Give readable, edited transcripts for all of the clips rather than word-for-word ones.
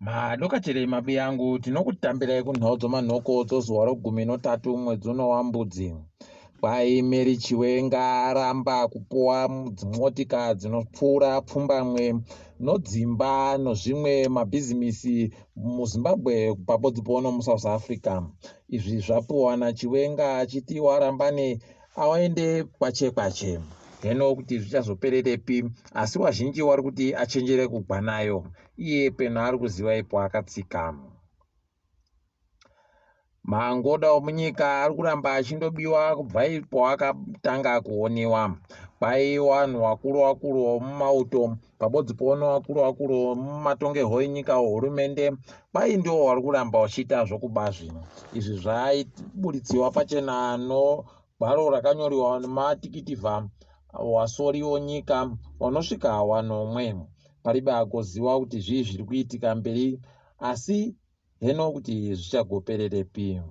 Madokachere mabiyangu tinokutambirai kunhau dzomanhoko dzozuva rogumi notatu mwedzi uno waMbudzi. Kwai Mary Chiwenga aramba kupuwa dzimotika dzinopfuura pfumbamwe nodzimba nozvimwe mabhizimisi muZimbabwe pabodzi pono muSouth Africa. Izvi zvapuwa naChiwenga achiti warambane aende kwache kwache. Heno kuti zvichazopererepi asi wazhinji wari kuti achenjere kugwa nayo. Iye peno ari kuziva ipo akatsika. Mangoda omunyika ari kuramba achindobiwa kubva ipo akatanga kuoniwa. Kwai wanhu wakuru wakuru womumauto pabodzi pono wakuru wakuru womumatongerwo enyika ohurumende kwai ndiwo wari kuramba wachiita zvokuba zvinhu. Izvi zvaibuditsiwa pachena nogwaro rakanyoriwa nematikitivha wasori wonyika wanosvika wanomwe. Paribe agoziwa kuti zvii zviri kuitika mberi asi heno kuti zvichagopererepi.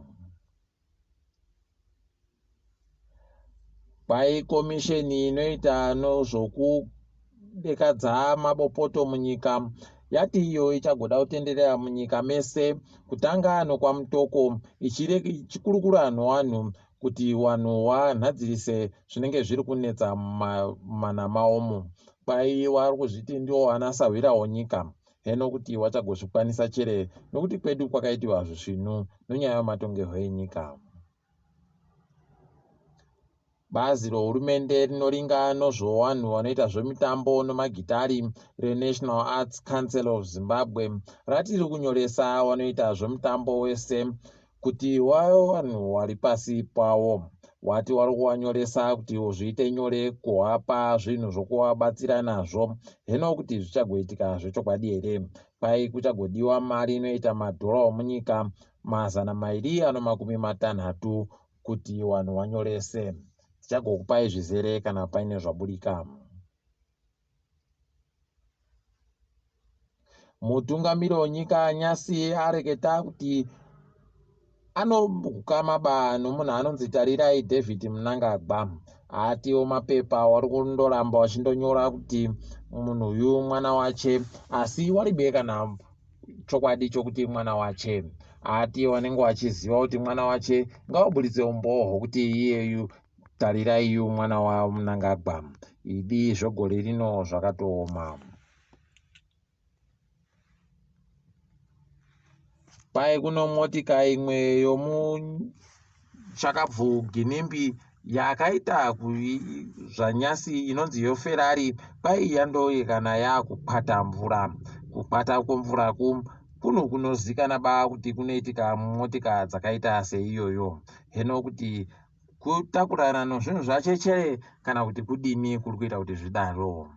Kwai komisheni inoita nozvokudekadza mabopoto munyika yati iyo ichagoda kutenderera munyika mese kutanga nokwaMutoko ichikurukura nowanhu kuti wanhu wanhadzirise zvinenge zviri kunetsa mumana maomo. Kwai wari kuzviti ndiwo anasahwira wonyika. Heno kuti wachagozvikwanisa chere nokuti kwedu kwakaitiwa zvisvinu nonyaya yomatongerwo enyika. Bazi rohurumende rinoringa nozvowanhu vanoita zvomitambo nomagitari reNational Arts Council of Zimbabwe rati riri kunyoresa vanoita zvomutambo wese kuti wavanhu wari pasi pawo. Wati wari kuwanyoresa kuti zviite nyore kuwapa zvinhu zvokuwabatsira nazvo. Heno kuti zvichagoitika zvechokwadi here. Kwai kuchagodiwa mari inoita madhora omunyika 230 kuti wanhu wanyorese. Tichagokupai zvizere kana paine zvaburika. Mutungamiri wenyika Nyasi areketa kuti anohukama ba nomunhu anonzi Tarirai David Mnangagwa. Atiwo mapepa wari kundoramba wachindonyora kuti munhu uyu mwana wache asi waribe kana chokwadi chokuti mwana wache. Ati wanenge wachiziva kuti mwana wache ngawaburitse umbowo hwokuti iyeyu Tarirai yu mwana waMnangagwa. Idi zvegore rino zvakatooma. Kwai kuno motika imwe yomuchakabvu Ginimbi yakaita zvanyasi inonzi yoFerrari kwai yandoyekana yakukwata mvura. Kukwata kwemvura ku kunhu kunozikana ba kuti kunoitika motika dzakaita seiyoyo. Heno kuti kutakurana nozvinhu zvachechere kana kuti kudini kuri kuita kuti zvidaro.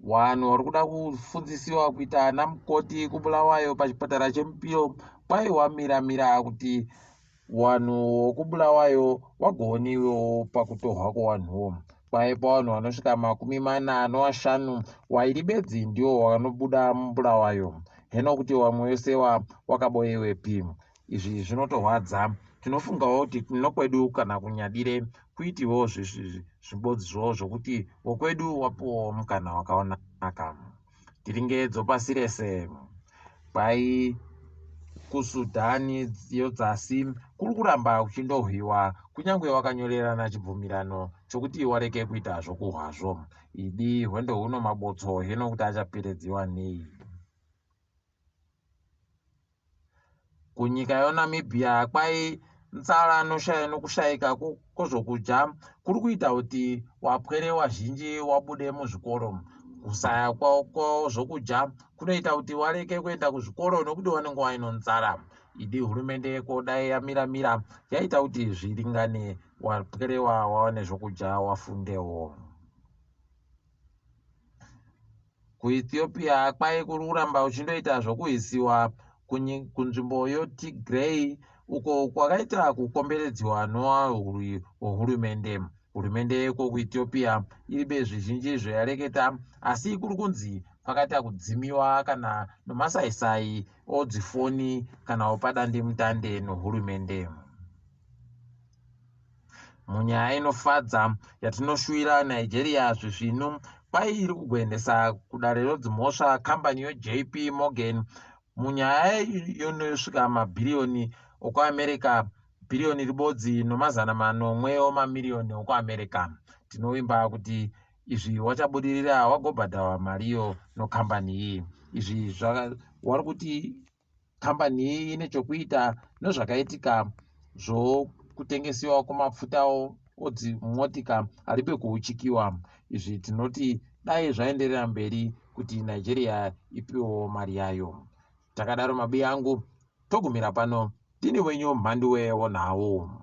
Vanhu vari kuda kufundzisiwa kuita ana mukoti kuBulawayo pachipatara cheMupiro kwai wamira mira kuti vanhu vokuBulawayo vagooniwewo pakutohwa kwevanhuwo. Kwai pavanhu vanosvika 45 wairi bedzi ndiwo wanobuda muBulawayo. Heno kuti wamwe wese wakaboyewepi. Izvi zvinotorwadza. Tinofungawo kuti nokwedu kana kuNyadire kuitiwewo zvibodzizvo zvokuti wokwedu wapuwawo mukana wakaonaka. Tiringe dzopasi rese. Kwai kuSudan yodzasi kuri kuramba kuchindohwiwa kunyange wakanyorerana chibvumirano chokuti wareke kuita zvokuhwazvo. Idi hwendo huno mabotso heno kuti achaperedziwa nei. Kunyika yoNamibia kwai nzara nokushaika kwozvokudya kuri kuita kuti wapwere wazhinji wabude muzvikoro. Kusaya kwozvokudya kunoita kuti wareke kuenda kuzvikoro nokuti wanenge waino nzara. Idi hurumende yeko dai yamira mira yaita kuti zviringane wapwere wawane zvokudya wafundewo. KuEthiopia kwai kuri kuramba uchindoita zvokuisiwa kunzvimbo yoTigray uko kwakaita kukomberedziwa nowarwi hwehurumende. Hurumende yeko kuEthiopia iribe zvizhinji zvayareketa asi kuri kunzi kwakaita kudzimiwa kana nomasaisai odzifoni kana opadandemutande nohurumende. Munyaya inofadza yatinoshuwira Nigeria zvisvinu kwai iri kugoendesa kudare rodzimhosva kambani yoJP Morgan munyaya yonosvika mabhiriyoni okuAmerica bhiriyoni ribodzi nomazana manomwe omamiriyoni okuAmerica. Tinovimba kuti izvi wachabudirira wagobhadharwa mariyo nokambani iyi. Izvi wari kuti kambani iyi ine chokuita nezvakaitika zvokutengesiwa kwemapfuta odzimotika aribe kuuchikiwa. Izvi tinoti dai zvaenderera mberi kuti Nigeria ipiwewo mari yayo. Takadaro mabiya angu, togumira pano. Ndini wenyu Mhanduwe wonhau.